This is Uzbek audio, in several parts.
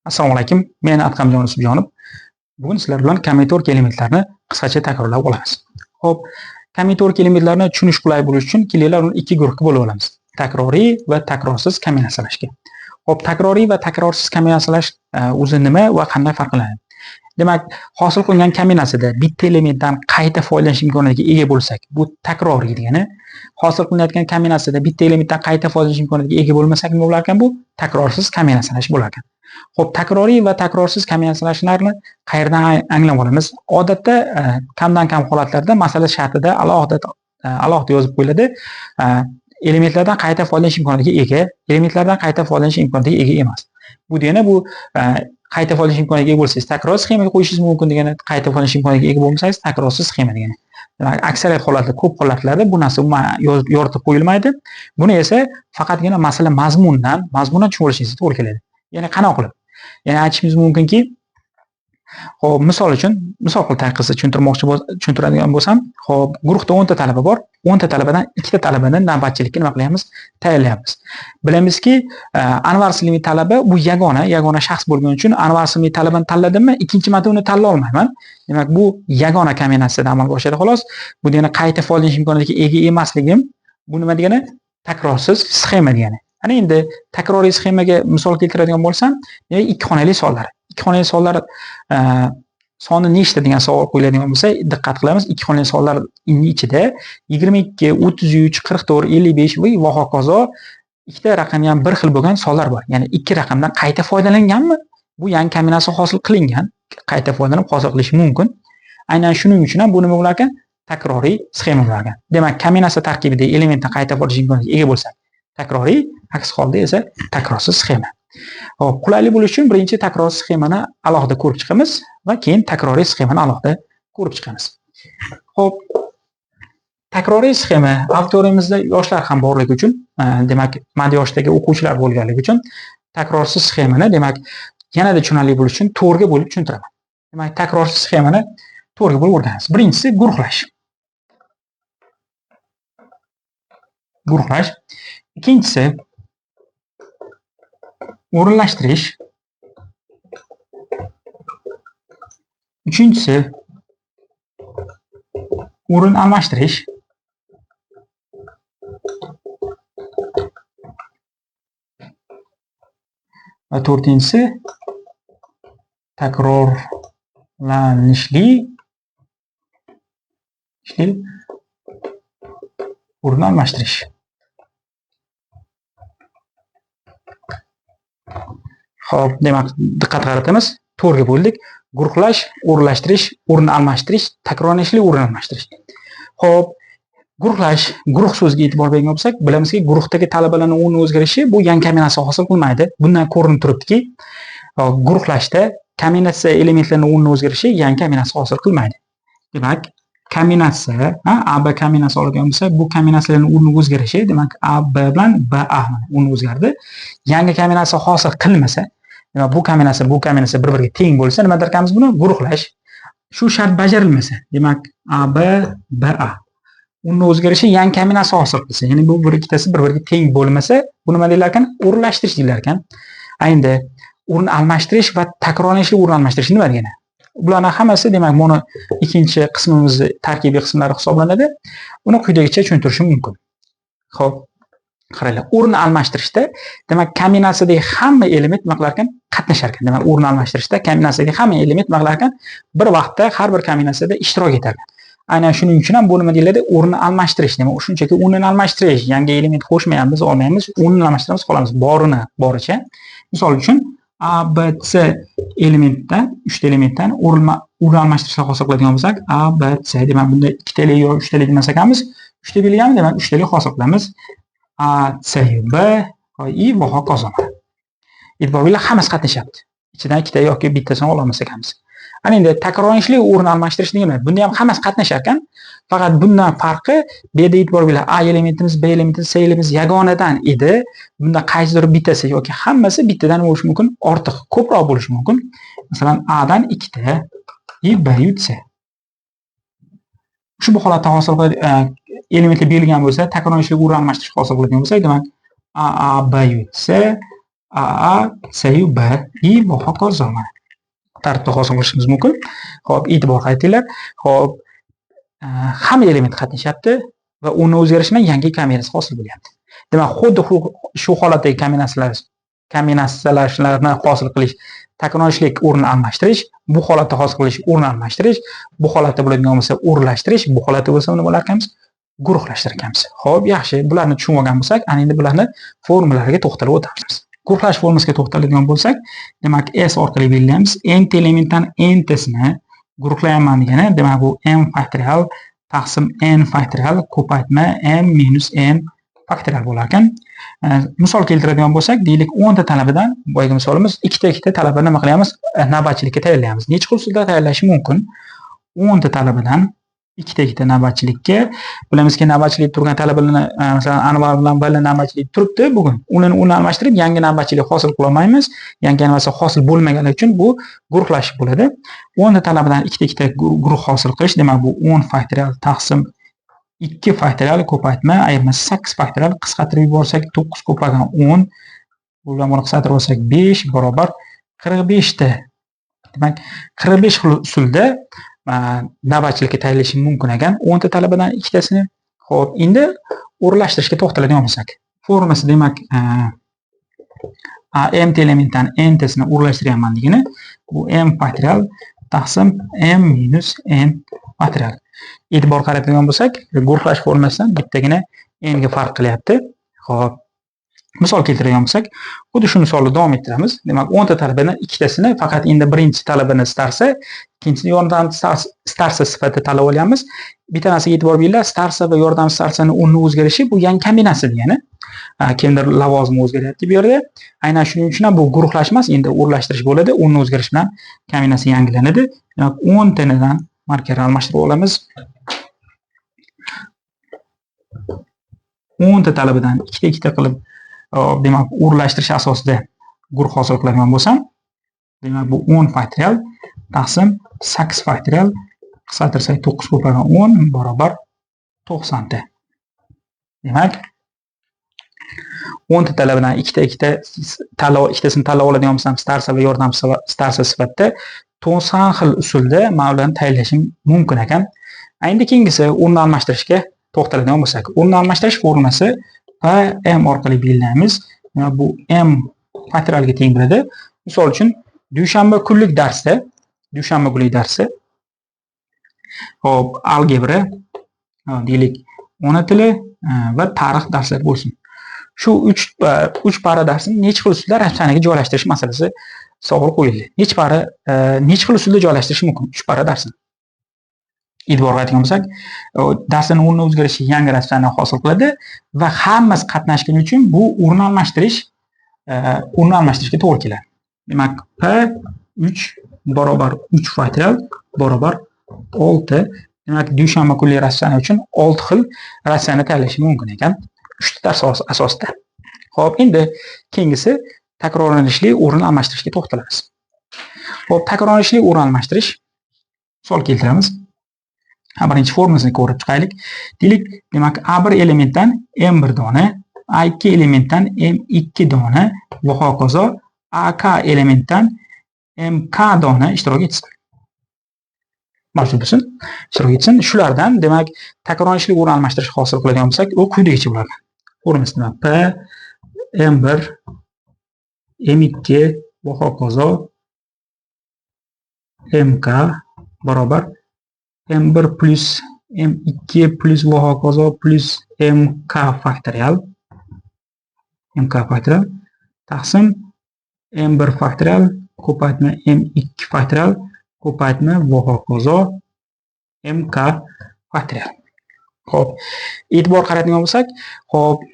Assalomu alaykum. Men Adhamjon Yusufjonov. Bugun sizlar bilan kombinatorika elementlarini qisqacha takrorlab olamiz. Xo'p, kombinatorika elementlarini tushunish qulay bo'lishi uchun kelinglar uni ikki guruhga bo'lib olamiz. Takroriy va takrorsiz kombinatsiyalashga. Xo'p, takroriy va takrorsiz kombinatsiyalash o'zi nima va qanday farqlanadi? Demak, hosil qilingan kombinatsiyada bitta elementdan qayta foydalanish imkoniyatiga ega bo'lsak, bu takroriy degani. Hosil qilinayotgan kombinatsiyada bitta elementdan qayta foydalanish imkoniyatiga ega bo'lmasak, nima bo'lar ekan bu? Takrorsiz kombinatsiyalash bo'lar ekan. Xo'p, takroriy va takrorsiz kombinatsiyalashlarni qayerdan anglab olamiz? Odatda kamdan kam holatlarda masala shartida alohida alohida yozib qo'yiladi. Elementlardan qayta foydalanish imkoniyatiga ega, elementlardan qayta foydalanish imkoniyatiga ega emas. Bu degani bu qayta foydalanish imkoniyatiga ega bo'lsangiz, takror sxemaga qo'yishingiz mumkin degani, qayta foydalanish imkoniyatiga ega bo'lmasangiz, takrorsiz sxema degani. Demak, aksariyat holatlarda, ko'p holatlarda bu narsa umuman yozib yoritib qo'yilmaydi. Buni esa faqatgina masala mazmundan tushunib olishingizga to'g'ri keladi. Ya'ni qanaqa qilib? Ya'ni aytishimiz mumkinki, xo'p, misol uchun, misol qilib taqisi tushuntiradigan bo'lsam, xo'p, guruhda 10 ta talaba bor. 10 ta talabadan 2 ta talabani navbatchilikka nima qilyapmiz? Tayinlayapmiz. Bilamizki, Anvar ismli talaba bu yagona shaxs bo'lgani uchun Anvar ismli talabani tanladimmi, ikkinchi marta uni tanla olmayman. Demak, bu yagona kombinatsiyada amalga oshadi xolos. Bu degani qayta foydalanish imkoniyatiga ega emasligim, bu nima degani? Takrorsiz sxema degani. Ana endi takroriy sxemaga misol keltiradigan bo'lsam, demak, ikki xonali sonlar. Ikki xonali sonlar soni nechta degan savol qo'yiladigan bo'lsa, diqqat qilamiz. Ikki xonali sonlar ichida 22, 33, 44, 55 va hokazo ikkita raqami ham bir xil bo'lgan sonlar bor. Ya'ni ikki raqamdan qayta foydalanganmi? Bu yangi kombinatsiya hosil qilingan, qayta foydalanib hosil qilish mumkin. Aynan shuning uchun ham bu nima bo'lar ekan? Takroriy sxema bo'lar ekan. Demak, kombinatsiya tarkibidagi elementdan qayta foydalanish imkoniyatiga ega bo'lsak, takroriy, aks holda esa takrorsiz sxema. Xo'p, qulaylik bo'lishi uchun birinchi takrorsiz sxemani alohida ko'rib chiqamiz va keyin takroriy sxemani alohida ko'rib chiqamiz. Xo'p, takroriy sxema auditoriyamizda yoshlar ham borligi uchun, demak, mad yoshdagi o'quvchilar bo'lganligi uchun takrorsiz sxemani, demak, yanada tushunarli bo'lishi uchun to'rtga bo'lib tushuntiraman. Demak, takrorsiz sxemani to'rtga bo'lib o'rganamiz. Birinchisi guruhlash. Guruhlash. Ikkinchisi o'rinlashtirish. Uchinchisi o'rin almashtirish. Va to'rtinchisi takrorlanishli o'rin almashtirish. Xo'p, demak, diqqat qaratamiz. To'rtga bo'ldik. Guruhlash, o'rinlashtirish, o'rin almashtirish, takrorlanishli o'rin almashtirish. Xo'p, guruhlash, guruh so'ziga e'tibor bergan bo'lsak, bilamizki, guruhdagi talabalarning o'rni o'zgarishi bu yangi kombinatsiya hosil qilmaydi. Bundan ko'rinib turibdiki, guruhlashda kombinatsiya elementlarining o'rni o'zgarishi yangi kombinatsiya hosil qilmaydi. Demak, kombinatsiya, A B kombinatsiya olgan bo'lsak, bu kombinatsiyalarning o'rni o'zgarishi, demak, A B bilan B A o'rni o'zgardi. Yangi kombinatsiya hosil qilmasa, demak, bu kombinatsiya, bu kombinatsiya bir-biriga teng bo'lsa, nima derkanmiz buni? Guruhlash. Shu shart bajarilmasa, demak, A B B A o'rni o'zgarishi yangi kombinatsiya hosil qilsa, ya'ni bu bir ikkitasi bir-biriga teng bo'lmasa, bu nima deyilar ekan? O'rinlashtirish deyilar ekan. Endi o'rin almashtirish va takrorlanishli o'rin almashtirish nima degani? Bularning hammasi, demak, buni ikkinchi qismimizni tarkibiy qismlari hisoblanadi. Uni quyidagicha tushuntirishim mumkin. Xo'p, qaranglar, o'rin almashtirishda, demak, kombinatsiyadagi hamma element nima qilar ekan? Qatnashar ekan. Demak, o'rin almashtirishda kombinatsiyadagi hamma element nima qilar ekan? Bir vaqtda har bir kombinatsiyada ishtirok etar ekan. Aynan shuning uchun ham bu nima deyiladi? O'rin almashtirish. Demak, shunchaki o'rnini almashtirish, yangi element qo'shmayapmiz, olmaymiz, o'rnini almashtiramiz, qolamiz borini boricha. Misol uchun A, B, C elementdan, uchta elementdan o'rin almashtirishni hosil qiladigan bo'lsak, A, B, C, demak, bunda ikkitalik yo uchtalik demas ekanmiz. Uchta belgami, demak, uchtalik hosil qilamiz. A, C, B, I va hokazo. E'tibor beringlar, hammasi qatnashyapti. Ichidan ikkita yoki bittasini ololmas ekanmiz. Ana endi takrorlanishli o'rin almashtirish degani, bunda ham hammasi qatnashar ekan. Faqat bundan farqi, bu yerda e'tibor beringlar, A elementimiz, B elementimiz, C elementimiz yagonadan edi. Bunda qaysidir bittasi yoki hammasi bittadan bo'lishi mumkin, ortiq ko'proq bo'lishi mumkin. Masalan, A dan ikkita, I, B, U, C. Ushbu holatda hosil elementlar berilgan bo'lsa, takrorlanishli o'rin almashtirish hosil qiladigan bo'lsak, demak, A, A, B, U, C, A, A, C yu B i va hokazo mana. Tartibda hosil qilishimiz mumkin. Xo'p, e'tibor qaratinglar. Xo'p, hamma element qatnashyapti va uni o'zgarishi bilan yangi kombinatsiya hosil bo'lyapti. Demak, xuddi shu holatdagi kombinatsiyalarni hosil qilish takrorlanishlik o'rnini almashtirish, bu holatda hosil qilish o'rnini almashtirish, bu holatda bo'ladigan bo'lsa o'rinlashtirish, bu holatda bo'lsa nima bo'lar ekanmiz? Guruhlashtirar ekanmiz. Xo'p, yaxshi, bularni tushunib olgan bo'lsak, ana endi bularni formulariga to'xtalib o'tamiz. Guruhlash formulasiga to'xtaladigan bo'lsak, demak S orqali belgilaymiz. N elementdan n tasini guruhlayapman degani, demak bu m faktorial taqsim n faktorial ko'paytma m minus n faktorial bo'lar ekan. Misol keltiradigan bo'lsak, deylik 10 ta talabadan, boyagi misolimiz, ikkita-ikkita talaba nima qilyapmiz? Navbatchilikka tayyorlaymiz. Necha xil usulda tayyorlash mumkin? 10 ta talabadan ikkita-ikkita navbatchilikka, bilamizki, navbatchilik turgan talabalarni, masalan, Anvar bilan Vali navbatchilik turibdi bugun. Uni almashtirib yangi navbatchilik hosil qila olmaymiz. Yangi navbatchilik hosil bo'lmaganligi uchun bu guruhlash bo'ladi. 10 ta talabadan ikkita-ikkita guruh hosil qilish, demak bu 10 faktorial taqsim 2 faktorial ko'paytma ayirmasi 8 faktorial, qisqartirib yuborsak 9 ko'paygan 10, bu bilan buni qisqartirib olsak 5 barobar 45 ta. Demak, 45 xil usulda navbatchilikka tayyorlashim mumkin ekan 10 ta talabadan ikkitasini. Xo'p, endi o'rinlashtirishga to'xtaladigan bo'lsak, formasi demak a m elementdan n tasini o'rinlashtiryapman degani bu m faktorial taqsim m minus n faktorial. E'tibor qaratadigan bo'lsak, guruhlash formasidan bittagina n ga farq qilyapti. Xo'p, misol keltiradigan bo'lsak, xuddi shu misolni davom ettiramiz. Demak, 10 ta talabadan ikkitasini faqat endi birinchi talabani starsa, ikkinchisini yordam starsa sifatida tanlab olyapmiz. Bitta narsaga e'tibor beringlar, starsa va yordam starsani o'rni o'zgarishi bu yangi kombinatsiya degani. Kimdir lavozimi o'zgaryapti bu yerda. Aynan shuning uchun ham bu guruhlash emas, endi o'rlashtirish bo'ladi. O'rni o'zgarish bilan kombinatsiya yangilanadi. Demak, 10 tanadan marker almashtirib olamiz. 10 ta talabadan ikkita-ikkita qilib, demak, o'rlashtirish asosida guruh hosil qiladigan bo'lsam, demak, bu 10 faktorial taqsim 8 faktorial, qisqartirsak 9 ko'paygan 10 barobar 90 ta. Demak, 10 ta talabadan ikkita-ikkita tanlov, ikkitasini tanlab oladigan bo'lsam, starsa va yordam starsa sifatida 90 xil usulda men ularni tayinlashim mumkin ekan. Endi keyingisi o'rni almashtirishga to'xtaladigan bo'lsak, o'rni almashtirish formulasi P M orqali belgilaymiz. Demak, bu M faktorialga teng bo'ladi. Misol uchun, dushanba kunlik darsda, dushanba kunlik darsi, hop, algebra, deylik, ona tili va tarix darslari bo'lsin. Shu 3 para darsni necha xil usulda raspsaniyaga joylashtirish masalasi savol qo'yildi. Necha para, necha xil usulda joylashtirish mumkin 3 para darsni? E'tibor qaratgan bo'lsak, darsning o'rni o'zgarishi yangi raspsaniya hosil qiladi va hammasi qatnashgani uchun bu o'rni almashtirish, o'rni almashtirishga to'g'ri keladi. Demak, P 3 barobar 3 faktorial barobar 6. Demak, dushanba kunlik raspsaniya uchun 6 xil raspsaniya tayyorlash mumkin ekan. 3 ta dars asosida. Xo'p, endi keyingisi takrorlanishli o'rni almashtirishga to'xtalamiz. Xo'p, takrorlanishli o'rni almashtirish misol keltiramiz. Birinchi formulasini ko'rib chiqaylik. Deylik, demak, A1 elementdan M1 dona, A2 elementdan M2 dona va hokazo AK elementdan MK dona ishtirok etsin. Mavjud bo'lsin, ishtirok etsin. Shulardan, demak, takrorlanishli o'rin almashtirish hosil qiladigan bo'lsak, u quyidagicha bo'ladi. Formulasi nima? P M1 M2 va hokazo MK barobar M1 plus M2 plus va hokazo plus MK faktorial, MK faktorial taqsim M1 faktorial ko'paytma M2 faktorial ko'paytma va hokazo MK faktorial. Xo'p, e'tibor qaratadigan bo'lsak, xo'p,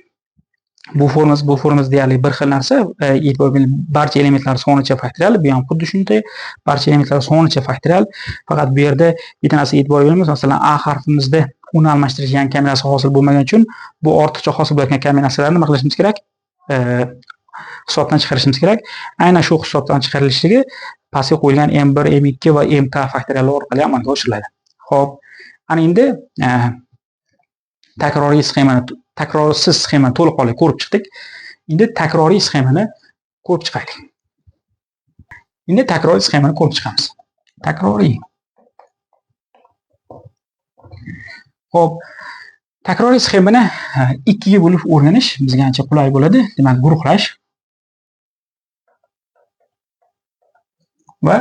bu formasi, bu formasi deyarli bir xil narsa. E'tibor bering, barcha elementlar sonicha faktorial, bu ham xuddi shunday, barcha elementlar sonicha faktorial. Faqat bu yerda bitta narsaga e'tibor beramiz, masalan, A harfimizda uni almashtirish yangi kombinatsiya hosil bo'lmagani uchun bu ortiqcha hosil bo'layotgan kombinatsiyalarni nima qilishimiz kerak? Hisobdan chiqarishimiz kerak. Aynan shu hisobdan chiqarilishligi pastga qo'yilgan M1, M2 va MK faktoriallar orqali amalga oshiriladi. Xo'p, ana endi takroriy sxemani, takrorsiz sxemani to'liq holda ko'rib chiqdik. Endi takroriy sxemani Ko'rib chiqaylik. Endi takroriy sxemani ko'rib chiqamiz. Takroriy. Xo'p, takroriy sxemani ikkiga bo'lib o'rganish bizga ancha qulay bo'ladi. Demak, guruhlash va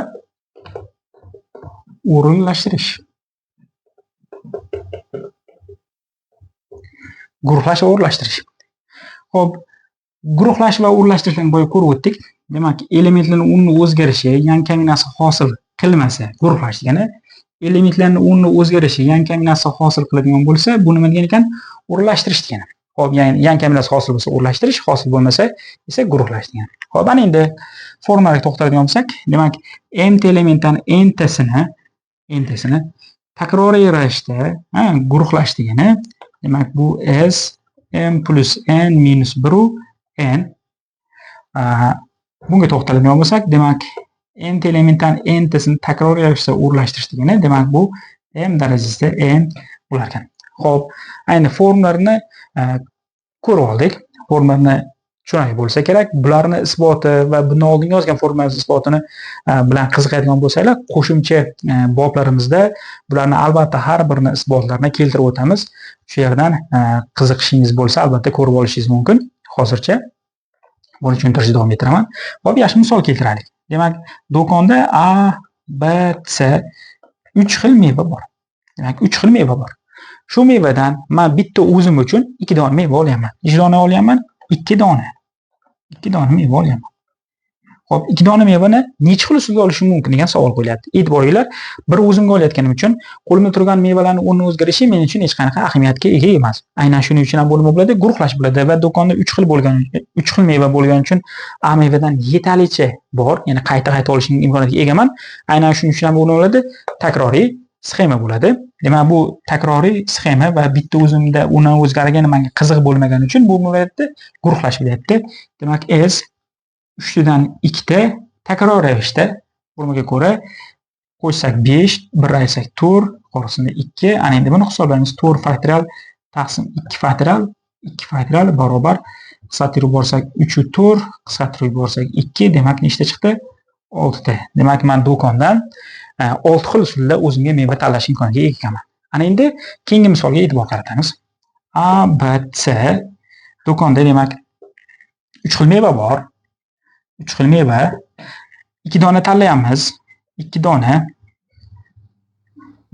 o'rinlashtirish. Guruhlash va o'rinlashtirish. Xo'p, guruhlash va o'rinlashtirishni boya ko'rib o'tdik. Demak, elementlarning o'rni o'zgarishi yangi kombinatsiya hosil qilmasa, guruhlash degani elementlarning o'rni o'zgarishi yangi kombinatsiya hosil qiladigan bo'lsa, bu nima degan ekan? O'rinlashtirish degani. Xo'p, yangi kombinatsiya hosil bo'lsa o'rinlashtirish, hosil bo'lmasa esa guruhlash degani. Xo'p, ana endi formulaga to'xtaladigan bo'lsak, demak, m t elementdan n t-sini takroriy ravishda guruhlash degani, demak, bu s m plus n minus 1 n. Bunga to'xtaladigan bo'lsak, demak, n t elementdan n t-sini takroriy ravishda o'rinlashtirish degani, demak, bu m darajasida n bo'lar ekan. Xo'p, ayni formulalarni ko'rib oldik. Formulalarni tushunarli bo'lsa kerak. Bularni isboti va bundan oldin yozgan formulalarning isbotini bilan qiziqadigan bo'lsanglar, qo'shimcha boblarimizda bularni albatta har birini isbotlarini keltirib o'tamiz. Shu yerdan qiziqishingiz bo'lsa, albatta ko'rib olishingiz mumkin. Hozircha buni tushuntirishni davom ettiraman. Xo'p, yaxshi misol keltiraylik. Demak, do'konda A, B, C 3 xil meva bor. Demak, 3 xil meva bor. Shu mevadan men bitta o'zim uchun 2 dona meva olyapman. Necha dona olyapman? 2 dona. 2 dona meva olyapman. Xo'p, 2 dona mevani necha xil usulda olishim mumkin degan savol qo'yilyapti. E'tibor beringlar, bir o'zimga olayotganim uchun qo'limda turgan mevalarning o'rni o'zgarishi men uchun hech qanaqa ahamiyatga ega emas. Aynan shuning uchun ham bu nima bo'ladi? Guruhlash bo'ladi va do'konda 3 xil bo'lgan, 3 xil meva bo'lgani uchun A mevadan yetarlicha bor, ya'ni qayta-qayta olishning imkoniyatiga egaman. Aynan shuning uchun ham bu nima bo'ladi? Takroriy sxema bo'ladi. Demak, bu takroriy sxema va bitta o'zimda uni o'zgargani menga qiziq bo'lmagani uchun bu nima bo'lyapti? Guruhlash bo'lyapti. Demak, S 3 dan 2 ta takror ravishda formaga ko'ra qo'shsak 5, 1 ayirsak 4, qo'rqisini 2. Ana endi buni hisoblaymiz. 4 faktorial taqsim 2 faktorial, 2 faktorial barobar qisqartirib borsak 3 va 4, qisqartirib borsak 2, demak nechta chiqdi? 6 ta. Demak, men do'kondan 6 xil usulda o'zimga meva tanlash imkoniga ega ekanman. Ana endi keyingi misolga e'tibor qaratamiz. A, B, C do'konda demak 3 xil meva bor. 3 xil meva, 2 dona tanlayamiz, 2 dona.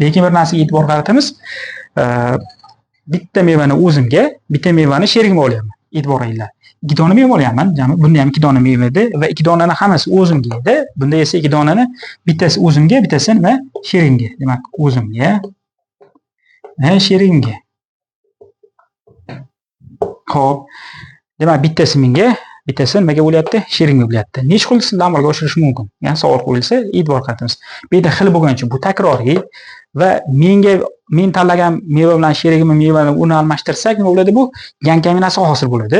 Lekin bir narsaga e'tibor qaratamiz. Bitta mevani o'zimga, bitta mevani sherigimga olyapman. E'tibor qilinglar. 2 dona meva olyapman, jami bunda ham 2 dona meva edi va 2 donani hammasi o'zimga edi. Bunda esa 2 donani bittasi o'zimga, bittasi nima? Sherigimga. Demak, o'zimga, sherigimga. Xo'p, demak, bittasi menga, bittasi nimaga bo'lyapti? Sherigimga bo'lyapti. Necha xil usulda amalga oshirish mumkin? Ya'ni savol qo'yilsa, e'tibor qaratamiz. Bu yerda xil bo'lgani uchun bu takroriy va menga men tanlagan meva bilan sherigimning mevani uni almashtirsak, nima bo'ladi bu? Yangi kombinatsiya hosil bo'ladi.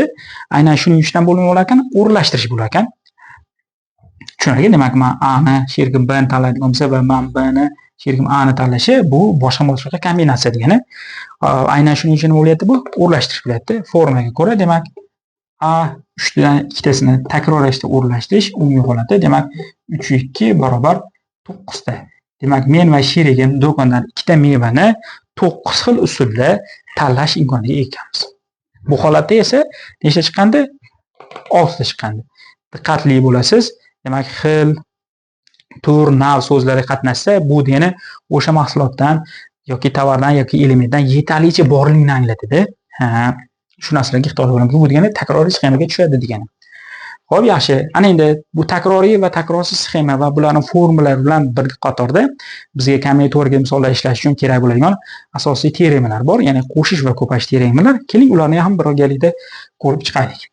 Aynan shuning uchun ham bo'lar ekan, o'rinlashtirish bo'lar ekan. Tushunarli? Demak, men A ni, sherigim B ni tanlaydigan bo'lsa va men B ni, sherigim A ni tanlashi bu boshqa kombinatsiya degani. Aynan shuning uchun nima bo'lyapti bu? O'rinlashtirish bo'lyapti. Formaga ko'ra, demak, A 3 dan ikkitasini takror ravishda o'rinlashtirish umumiy holati, demak, 3 2 barobar 9 ta. Demak, men va sherigim do'kondan 2 ta mevani 9 xil usulda tanlash imkoniga egammiz. Bu holatda esa nechta chiqqandi? 6 ta chiqqandi. Diqqatli bo'lasiz. Demak, xil, tur, nav so'zlari qatnashsa, bu degani o'sha mahsulotdan yoki tovardan yoki elementdan yetarlicha borligini anglatadi. Ha, shu narsalarga ehtiyot bo'lamiz. Bu degani takroriy sxemaga tushadi degani. Xo'p, yaxshi. Ana endi bu takroriy va takrorsiz sxema va bularning formulalari bilan bir qatorda bizga kombinatorga misollar ishlash uchun kerak bo'ladigan asosiy teoremalar bor, ya'ni qo'shish va ko'payish teoremalar. Keling, ularni ham birgalikda ko'rib chiqaylik.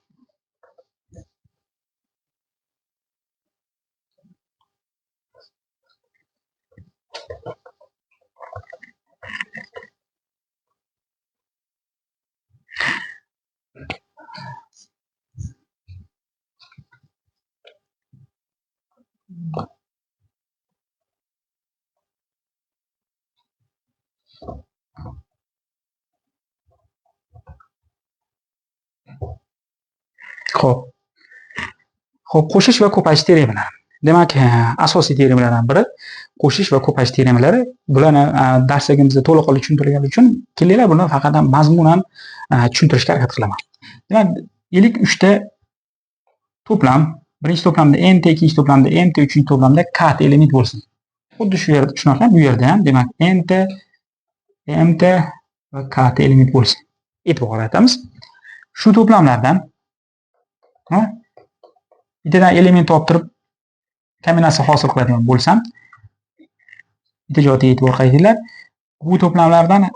Xo'p. Xo'p, qo'shish va ko'paytish teremalari. Demak, asosiy termalardan biri qo'shish va ko'paytish teremalari. Bularni darsligimizda to'liq tushuntirgani uchun kelinglar buni faqat mazmunan tushuntirishga harakat qilaman. Demak, ilk 3 ta to'plam, birinchi to'plamda nt, ikkinchi to'plamda mt, uchinchi to'plamda k element bo'lsin. Xuddi shu yerda shunaqa, bu yerda ham demak nt, mt va k element bo'lsin. E'tibor qaratamiz. Shu to'plamlardan bittadan element toptirib kombinatsiya hosil qiladigan bo'lsam, bitta joyga e'tibor qaratinglar. Bu to'plamlardan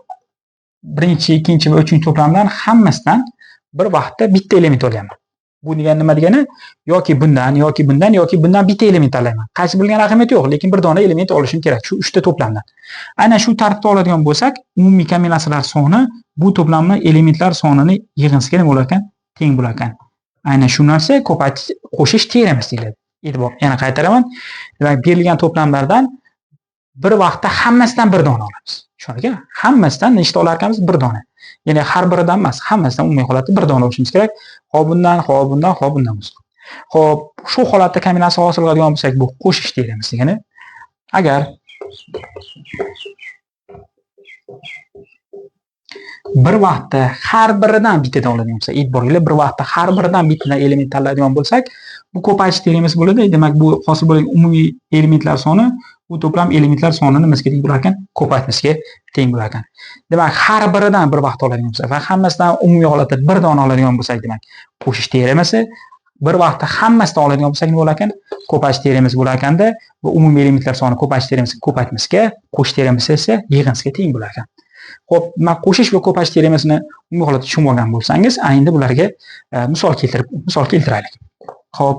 birinchi, ikkinchi va uchinchi to'plamdan hammasidan bir vaqtda bitta element olyapman. Bu degani nima degani? Yoki bundan, yoki bundan, yoki bundan bitta element tanlayman. Qaysi bilgan ahamiyati yo'q, lekin bir dona element olishim kerak shu 3 ta to'plamdan. Aynan shu tartibda oladigan bo'lsak, umumiy kombinatsiyalar soni bu to'plamning elementlar sonini yig'indisiga nima bo'lar ekan? Teng bo'lar ekan. Aynan shu narsa ko'paytish, qo'shish teoremasi deyiladi. E'tibor, yana qaytaraman. Demak, berilgan to'plamlardan bir vaqtda hammasidan bir dona olamiz. Tushundingmi? Hammasidan nechta olar ekanmiz? Bir dona. Ya'ni har biridan emas, hammasidan umumiy holatda bir dona olishimiz kerak. Xo'p, bundan, xo'p, bundan, xo'p, bundan bo'lsin. Xo'p, shu holatda kombinatsiya hosil qiladigan bo'lsak, bu qo'shish teoremasi degani. Agar bir vaqtda har biridan bittadan oladigan bo'lsak, e'tibor beringlar, bir vaqtda har biridan bittadan element tanlaydigan bo'lsak, bu ko'paytish teoremasi bo'ladi. Demak, bu hosil bo'lgan umumiy elementlar soni bu to'plam elementlar sonini nimasiga teng bo'lar ekan? Ko'paytmasiga teng bo'lar ekan. Demak, har biridan bir vaqt oladigan bo'lsak va hammasidan umumiy holatda bir dona oladigan bo'lsak, demak, qo'shish teoremasi, bir vaqtda hammasidan oladigan bo'lsak nima bo'lar ekan? Ko'paytish teoremasi bo'lar ekanda, bu umumiy elementlar soni ko'paytish teoremasi ko'paytmasiga, qo'shish teoremasi esa yig'indisiga teng bo'lar ekan. Xo'p, demak, qo'shish va ko'paytish teoremasini umumiy holatda tushunib olgan bo'lsangiz, endi bularga misol keltirib, misol keltiraylik. Xo'p,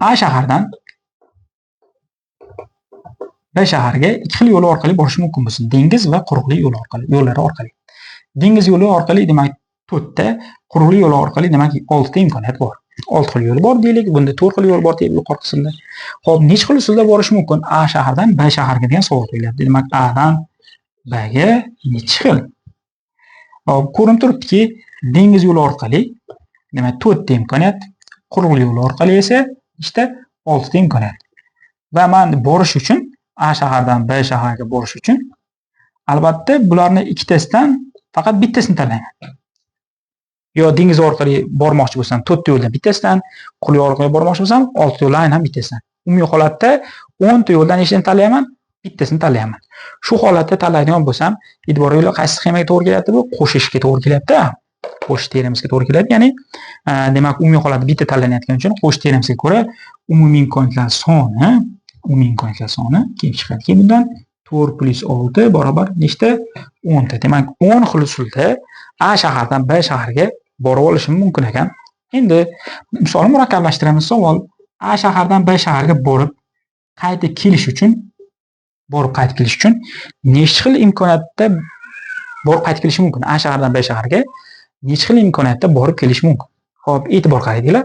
A shahardan B shaharga ikki xil yo'l orqali borish mumkin bo'lsin. Dengiz va quruqlik yo'li orqali, yo'llari orqali. Dengiz yo'li orqali demak 4 ta, quruqlik yo'li orqali demak 6 ta imkoniyat bor. 6 xil yo'l bor deylik, bunda 4 xil yo'l bor deylik yuqori qismda. Xo'p, necha xil usulda borish mumkin? A shahardan B shaharga degan savol qo'yilyapti. Demak, A dan B ga necha xil? Xo'p, ko'rinib turibdiki, dengiz yo'li orqali demak 4 ta imkoniyat, quruqlik yo'li orqali esa ikkita 6 ta imkoniyat. Va men borish uchun A shahardan B shaharga borish uchun albatta bularni ikkitasidan faqat bittasini tanlayman. Yo dengiz orqali bormoqchi bo'lsam 4 ta yo'ldan bittasidan, quruq yo'l orqali bormoqchi bo'lsam 6 ta yo'ldan aynan bittasidan. Umumiy holatda 10 ta yo'ldan nechtasini tanlayman? Bittasini tanlayman. Shu holatda tanlaydigan bo'lsam, e'tibor beringlar, qaysi sxemaga to'g'ri kelyapti bu? Qo'shishga to'g'ri kelyapti. Qo'shish teoremasiga to'g'ri keladi. Ya'ni, demak, umumiy holatda bitta tanlanayotgani uchun qo'shish teoremasiga ko'ra umumiy imkoniyatlar soni, umumiy imkoniyatlar soni kelib chiqadiki, bundan 4 plus 6 barobar nechta? 10 ta. Demak, 10 xil usulda A shahardan B shaharga borib olishim mumkin ekan. Endi misolni murakkablashtiramiz. Savol: A shahardan B shaharga borib qaytib kelish uchun, borib qaytib kelish uchun necha xil imkoniyatda borib qaytib kelish mumkin? A shahardan B shaharga necha xil imkoniyatda borib kelish mumkin? Xo'p, e'tibor qaranglar.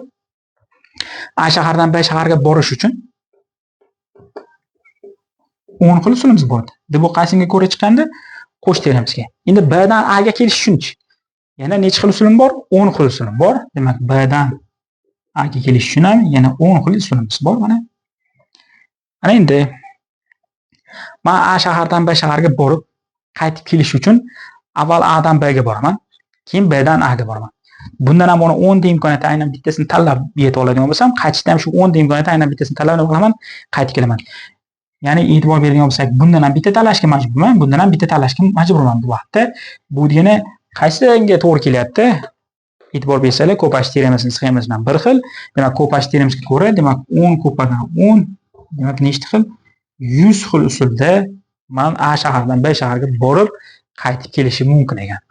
A shahardan B shaharga borish uchun 10 xil usulimiz bor. Deb bu qaysiga ko'ra chiqqanda? Qo'sh teoramasiga. Endi B dan A ga kelish uchunchi yana necha xil usulim bor? 10 xil usulim bor. Demak, B dan A ga kelish uchun ham yana 10 xil usulimiz bor mana. Ana endi men A shahardan B shaharga borib qaytib kelish uchun avval A dan B ga boraman, keyin B dan A ga boraman. Bundan ham mana 10 ta imkoniyatni aynan bittasini tanlab yetib oladigan bo'lsam, qaytishda ham shu 10 ta imkoniyatni aynan bittasini tanlab nima qilaman? Qaytib kelaman. Ya'ni e'tibor beradigan bo'lsak, bundan ham bitta tanlashga majburman, bundan ham bitta tanlashga majburman bu vaqtda. Bu degani qaysiga to'g'ri kelyapti? E'tibor bersanglar, ko'paytish teoremasining sxemasi bilan bir xil. Demak, ko'paytish teoremasiga ko'ra, demak 10 ko'paygan 10, demak nechta xil? 100 xil usulda men A shahardan B shaharga borib qaytib kelishim mumkin ekan.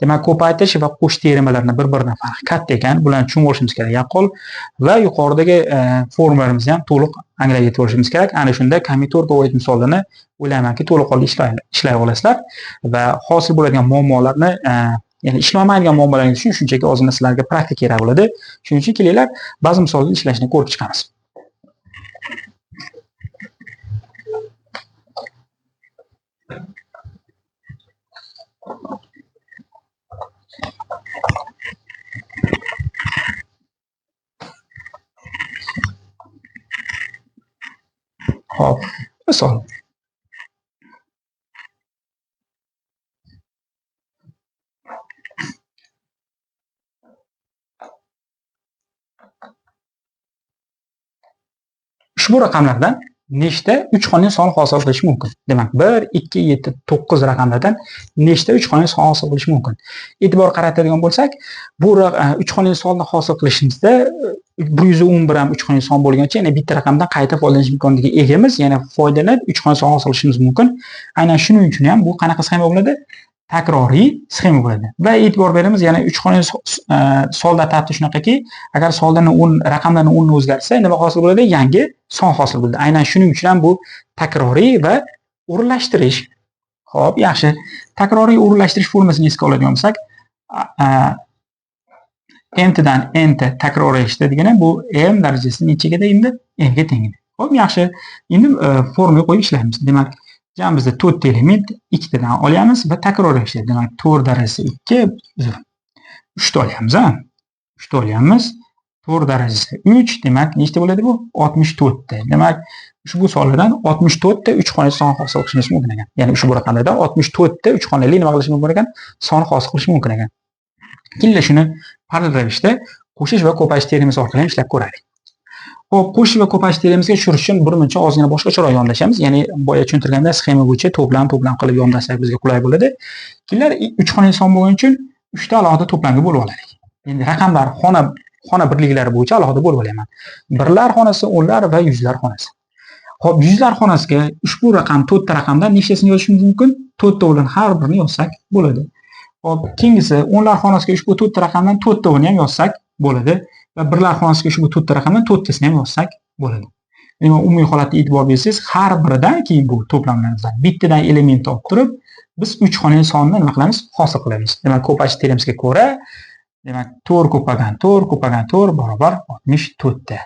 Demak, ko'paytirish va qo'shish teoremalarini bir-biridan farqi katta ekan. Bularni tushunib olishimiz kerak yaqqol va yuqoridagi formularimizni ham to'liq anglab yetib olishimiz kerak. Ana shunda kombinatorga oid misollarni o'ylaymanki to'laqonli ishlay olasizlar va hosil bo'ladigan muammolarni, ya'ni ishlamaydigan muammolarni uchun shunchaki ozgina sizlarga praktika kerak bo'ladi. Shuning uchun kelinglar, ba'zi misollarni ishlashni ko'rib chiqamiz. Xo'p, misol. Ushbu raqamlardan nechta 3 xonali son hosil qilish mumkin? Demak, 1, 2, 7, 9 raqamlardan nechta 3 xonali son hosil qilish mumkin? E'tibor qaratadigan bo'lsak, bu 3 xonali sonni hosil qilishimizda 111 ham 3 xonali son bo'lgancha, yana bitta raqamdan qayta foydalanish imkoniga egamiz, yana foydalanib 3 xonali son hosil qilishimiz mumkin. Aynan shuning uchun ham bu qanaqa sxema bo'ladi? Takroriy sxema bo'ladi. Va e'tibor beramiz, yana 3 xonali sonlar tartibi shunaqaki, agar sonlarni o'rn, raqamlarni o'rnini o'zgartsa, nima hosil bo'ladi? Yangi son hosil bo'ladi. Aynan shuning uchun ham bu takroriy va o'rinlashtirish. Xo'p, yaxshi. Takroriy o'rinlashtirish formulasini esga oladigan bo'lsak, m dan n ta takroriy degani bu m darajasi nechaga endi? M ga teng. Xo'p, yaxshi. Endi formula qo'yib ishlaymiz. Demak, jamimizda 4 ta element ikkitadan olyamiz va takroriy ishlaydi. Demak, 4 darajasi 2, uzr. 3 ta olyamiz, ha? 3 ta olyamiz. 4 darajasi 3, demak, nechta bo'ladi bu? 64 ta. Demak, ushbu sonlardan 64 ta 3 xonali son hosil qilishimiz mumkin ekan. Ya'ni ushbu raqamlardan 64 ta 3 xonali nima qilish mumkin ekan? Son hosil qilish mumkin ekan. Keling, shuni parallel ravishda qo'shish va ko'payish teoremasi orqali ham ishlab ko'raylik. Xo'p, qo'shish va ko'payish teoremasiga tushirish uchun bir muncha ozgina boshqacharoq yondashamiz. Ya'ni boya tushuntirganda sxema bo'yicha to'plam to'plam qilib yondashsak bizga qulay bo'ladi. Keling, 3 xonali son bo'lgani uchun 3 ta alohida to'plamga bo'lib olaylik. Endi raqamlar xona birliklari bo'yicha alohida bo'lib olaman. Birlar xonasi, o'nlar va yuzlar xonasi. Xo'p, yuzlar xonasiga ushbu raqam 4 ta raqamdan nechtasini yozishimiz mumkin? 4 ta o'rni har birini yozsak bo'ladi. Xo'p, keyingisi o'nlar xonasiga ushbu 4 ta raqamdan 4 ta o'rni ham yozsak bo'ladi. Va birlar xonasiga ushbu 4 ta raqamdan 4 tasini ham yozsak bo'ladi. Demak, umumiy holatda e'tibor bersangiz, har biridan keyin bu to'plamlardan bittadan element olib turib, biz 3 xonali sonni nima qilamiz? Hosil qilamiz. Demak, ko'payish teoremasiga ko'ra, demak, 4 ko'paygan 4 ko'paygan 4 barobar 64 ta.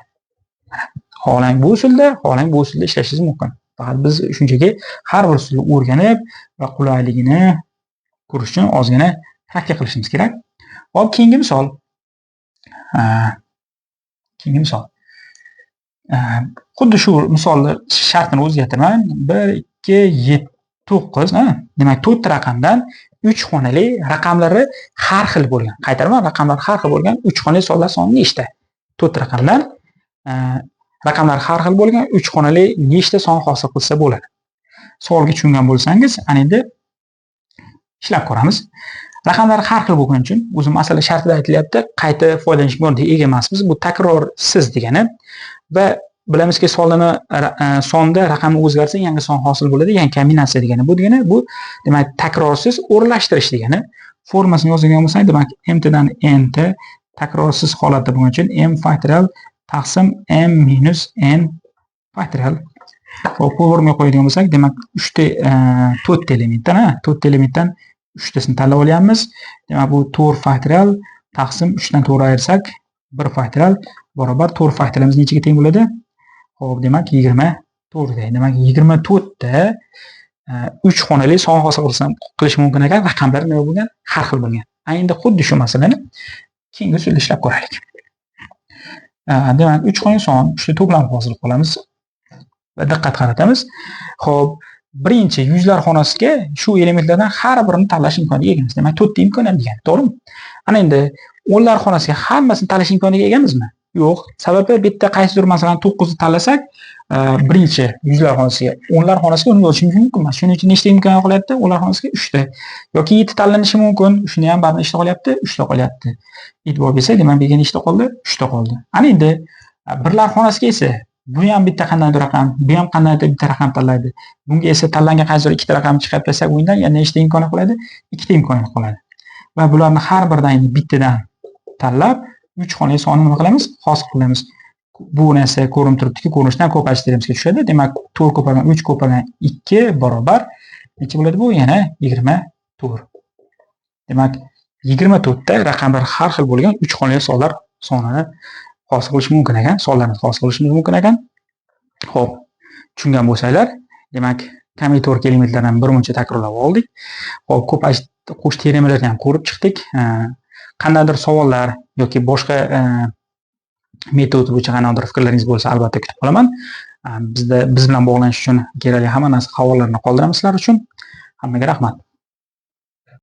Xohlang bu usulda, xohlang bu usulda ishlashingiz mumkin. Faqat biz shunchaki har bir usulni o'rganib va qulayligini ko'rish uchun ozgina praktika qilishimiz kerak. Xo'p, keyingi misol. Keyingi misol. Xuddi shu misolni shartini o'zgartiraman. 1, 2, 7, 9, ha? Demak, 4 ta raqamdan 3 xonali raqamlari har xil bo'lgan. Qaytaraman, raqamlar har xil bo'lgan 3 xonali sonlar soni nechta? 4 ta raqamdan raqamlar har xil bo'lgan 3 xonali nechta son hosil qilsa bo'ladi? Savolga tushungan bo'lsangiz, ana endi ishlab ko'ramiz. Raqamlar har xil bo'lgani uchun o'zi masala shartida aytilyapti, qayta foydalanish imkoniga ega emasmiz. Bu takrorsiz degani va bilamizki, sonda raqamni o'zgarsa yangi son hosil bo'ladi, yangi kombinatsiya degani. Bu degani, bu demak takrorsiz o'rinlashtirish degani. Formasini yozadigan bo'lsak, demak m dan n ta takrorsiz holatda bo'lgani uchun m faktorial taqsim m minus n faktorial. Xo'p, formaga qo'yadigan bo'lsak, demak 3 ta, 4 ta elementdan, ha, 4 ta elementdan 3 tasini tanlab olyapmiz. Demak, bu 4 faktorial taqsim 3 dan 4 ayirsak 1 faktorial barobar 4 faktorialimiz nechaga teng bo'ladi? Xo'p, demak 24 ta. Demak 24 ta 3 xonali son hosil qilish mumkin ekan, raqamlar nima bo'lgan? Har xil bo'lgan. Endi xuddi shu masalani keyingi usulda ishlab ko'raylik. Demak, 3 xonali son 3 ta to'plam hosil qilamiz va diqqat qaratamiz. Xo'p, birinchi yuzlar xonasiga shu elementlardan har birini tanlash imkoniga egamiz. Demak, 4 ta imkoniyat degani, to'g'rimi? Ana endi o'nlar xonasiga hammasini tanlash imkoniga egamizmi? Yo'q. Sababi bitta qaysidir masalan 9 ni tanlasak, birinchi yuzlar xonasiga, o'nlar xonasiga uni yozishimiz mumkin emas. Shuning uchun nechta imkon qolyapti? O'nlar xonasiga 3 ta yoki 7 tanlanishi mumkin. Shuni ham baribir nechta qolyapti? 3 ta qolyapti. E'tibor bersak, demak, bu yerga nechta qoldi? 3 ta qoldi. Ana endi birlar xonasiga esa bu ham bitta qandaydir raqam, bu ham qandaydir bitta raqam tanlaydi. Bunga esa tanlangan qaysidir ikkita raqam chiqarib tashlasak, undan yana nechta imkon qoladi? Ikkita imkon qoladi. Va bularni har biridan endi bittadan tanlab 3 xonali sonni nima qilamiz? Hosil qilamiz. Bu narsa ko'rinib turibdiki, ko'rinishdan ko'payish teoremasiga tushadi. Demak, 4 ko'paygan 3 ko'paygan 2 barobar necha bo'ladi bu? Yana 24. Demak, 24 ta raqamlar har xil bo'lgan 3 xonali sonlar sonini hosil qilish mumkin ekan, sonlarni hosil qilishimiz mumkin ekan. Xo'p, tushungan bo'lsanglar, demak, kombinator elementlarini bir muncha takrorlab oldik. Xo'p, ko'payish qo'shish teoremalarini ham ko'rib chiqdik. Qandaydir savollar yoki boshqa metod bo'yicha qandaydir fikrlaringiz bo'lsa, albatta kutib qolaman. Bizda biz bilan bog'lanish uchun kerakli hamma narsa, havolalarni qoldiramiz sizlar uchun. Hammaga rahmat.